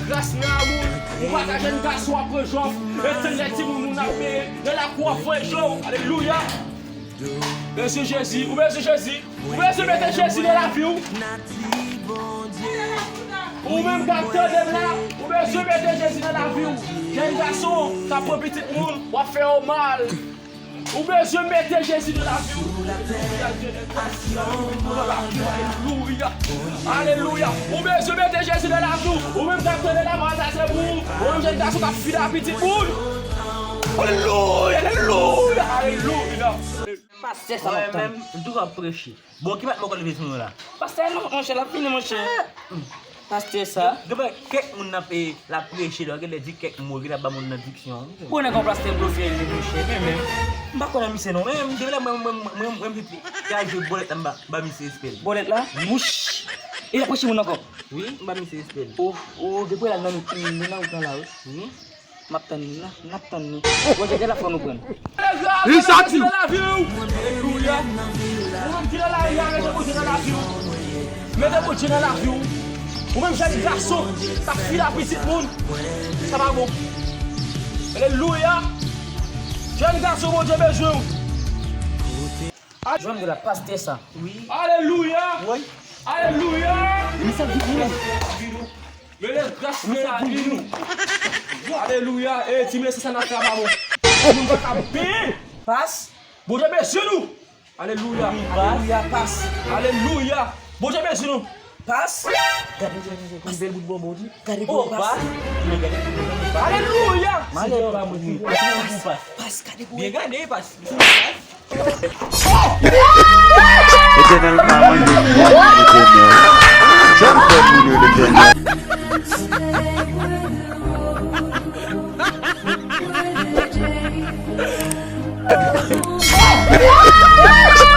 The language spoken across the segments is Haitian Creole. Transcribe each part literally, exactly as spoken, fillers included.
Gras nan moun, ou pa ka jwenn gason ap pran jòf, e tann lè timoun moun ap peye, nan lakou ap voye je w. Alelouya. Bezwen Jezi, ou bezwen Jezi, ou bezwen mete Jezi nan lavi w. Ou menm k ap tande m la, ou bezwen mete Jezi nan lavi w. Jèn gason k ap pran pitit moun, w ap fè yo mal. Ou bezwen mete Jezi nan lavi w. Alelouya. Alelouya. Ou bezwen mete Jezi nan lavi w. Ou menm k ap tande la, sa se pou ou. Ou menm jèn gason k ap file a pitit moun. Alelouya. Alelouya. Alelouya. Pastè sa m ap tann. Mwen menm, m toujou ap preche. Bon, ki match mwen konn vin sou nou la? Pastè, non, monchè, l ap vini, monchè. Pastè sa. Gen, gen kèk moun nan pe, l ap preche, lè w gen lè di kèk mo, gen lè ap ba moun nan diksyon. Bon, nèg yon pastè blofè li, monchè. Men, men, m pa konnen misye non, men, depi lè mwen, mwen, mwen, mwen, mwen, mwen, te al jwe bòlèt la, m ba, m ba misye respè l. Bòlèt la? Wouch! E l ap preche moun ankò? Wi, m ba misye respè l. Oh, oh, depi lè l nan, nan, nan wout lan la, wi. Wi. M ap tann li la, n ap tann li. Bondye, de la fwa nou pran. Li soti. Alelouya. Ou menm ki nan lari a, mete Bondye nan lavi w. Mete Bondye nan lavi w. Ou menm jèn gason k ap file a pitit moun, sa pa bon. Alelouya. Jèn gason, Bondye bezwen w. Jwenn de la pastè sa. Wi. Alelouya. Wi. Alelouya. Li sa vini. Men gras, men lavi nou. Alelouya. E, ti mesye sa n ap fè a pa bon. Moun pa ka benyen. Pas. Bondye bezwen nou. Alelouya. Alelouya, pas. Alelouya. Bondye bezwen nou. Pas. Gade, gade, gade, gade, bèl bout bonbon, di. Gade, oh, pas. Alelouya. Senyè, ba mwen. Pas, gade, byen gade, pas. Letènèl pa manje bwat, Letènèl. Janm fè moun yo, Letènèl.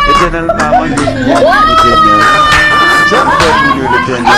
Letènèl pa manje bwat, Letènèl. Janm fè moun yo, Letènèl.